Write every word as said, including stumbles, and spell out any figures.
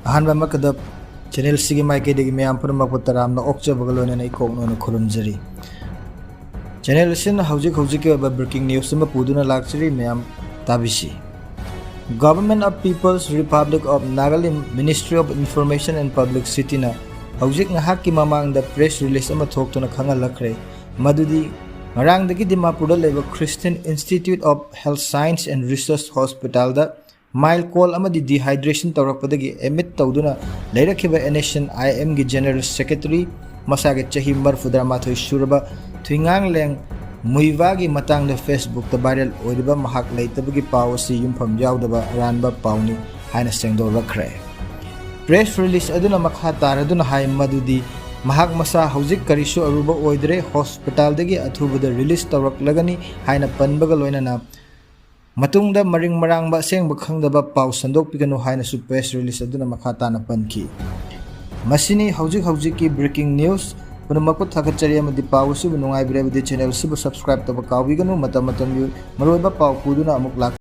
ꯑꯍꯥꯟꯕꯃꯛꯇꯗ channel ꯑꯁꯤꯒꯤ ꯃꯥꯏꯀꯩꯗꯒꯤ ꯃꯌꯥꯝ ꯄꯨꯝꯅꯃꯛꯄꯨ ꯇꯔꯥꯝꯅ ꯑꯣꯛꯆꯕꯒ ꯂꯣꯏꯅꯅ ꯏꯀꯣꯛꯅꯅ ꯈꯨꯔꯨꯝꯖꯔꯤ꯫ Channel ꯑꯁꯤꯅ ꯍꯧꯖꯤꯛ ꯍꯧꯖꯤꯛꯀꯤ ꯑꯣꯏꯕ breaking news ꯑꯃ ꯄꯨꯗꯨꯅ ꯂꯥꯛꯆꯔꯤ, ꯃꯌꯥꯝ ꯇꯥꯕꯤꯁꯤ꯫ Government of People's Republic of Nagaland, Ministry of Information and Publicityꯅ ꯍꯧꯖꯤꯛ ꯉꯥꯏꯍꯥꯛꯀꯤ ꯃꯃꯥꯡꯗ press release ꯑꯃ ꯊꯣꯛꯇꯨꯅ ꯈꯪꯍꯜꯂꯛꯈ꯭ꯔꯦ, ꯃꯗꯨꯗꯤ ꯉꯔꯥꯡꯗꯒꯤ ꯗꯤꯃꯥꯄꯨꯔꯗ ꯂꯩꯕ Christian Institute of Health Science and Research Hospitalꯗ ꯃꯥꯏꯜ ꯀꯣꯜ ꯑꯃꯗꯤ dehydration ꯇꯧꯔꯛꯄꯗꯒꯤ admit ꯇꯧꯗꯨꯅ ꯂꯩꯔꯛꯈꯤꯕ NSCN-IMꯒꯤ General Secretary, ꯃꯁꯥꯒꯤ ꯆꯍꯤ ꯃꯔꯤꯐꯨꯇꯔꯥꯃꯥꯊꯣꯏ ꯁꯨꯔꯕ ꯊꯨꯏꯉꯥꯡꯂꯦꯡ ꯃꯨꯏꯕꯥꯒꯤ ꯃꯇꯥꯡꯗ Facebookꯇ viral ꯑꯣꯏꯔꯤꯕ ꯃꯍꯥꯛ ꯂꯩꯇꯕꯒꯤ ꯄꯥꯎ ꯑꯁꯤ ꯌꯨꯝꯐꯝ ꯌꯥꯎꯗꯕ ꯑꯔꯥꯟꯕ ꯄꯥꯎꯅꯤ ꯍꯥꯏꯅ ꯁꯦꯡꯗꯣꯛꯂꯛꯈ꯭ꯔꯦ꯫ Press release ꯑꯗꯨꯅ ꯃꯈꯥ ꯇꯥꯔꯗꯨꯅ ꯍꯥꯏ ꯃꯗꯨꯗꯤ ꯃꯍꯥꯛ ꯃꯁꯥ ꯍꯧꯖꯤꯛ ꯀꯔꯤꯁꯨ ꯑꯔꯨꯕ ꯑꯣꯏꯗ꯭ꯔꯦ, hospitalꯗꯒꯤ ꯑꯊꯨꯕꯗ release ꯇꯧꯔꯛꯂꯒꯅꯤ ꯍꯥꯏꯅ ꯄꯟꯕꯒ ꯂꯣꯏꯅꯅ ꯃꯇꯨꯡꯗ ꯃꯔꯤꯡ ꯃꯔꯥꯡꯕ ꯑꯁꯦꯡꯕ ꯈꯪꯗꯕ ꯄꯥꯎ ꯁꯟꯗꯣꯛꯄꯤꯒꯅꯨ ꯍꯥꯏꯅꯁꯨ press release ꯑꯗꯨꯅ ꯃꯈꯥ ꯇꯥꯅ ꯄꯟꯈꯤ꯫ ꯃꯁꯤꯅꯤ ꯍꯧꯖꯤꯛ ꯍꯧꯖꯤꯛꯀꯤ breaking news꯫ ꯄꯨꯝꯅꯃꯛꯄꯨ ꯊꯥꯒꯠꯆꯔꯤ ꯑꯃꯗꯤ ꯄꯥꯎ ꯑꯁꯤꯕꯨ ꯅꯨꯡꯉꯥꯏꯕꯤꯔꯕꯗꯤ channel ꯑꯁꯤꯕꯨ subscribe ꯇꯧꯕ ꯀꯥꯎꯕꯤꯒꯅꯨ꯫ ꯃꯇꯝ ꯃꯇꯝꯒꯤ ꯃꯔꯨꯑꯣꯏꯕ ꯄꯥꯎ ꯄꯨꯗꯨꯅ ꯑꯃꯨꯛ ꯂꯥꯛ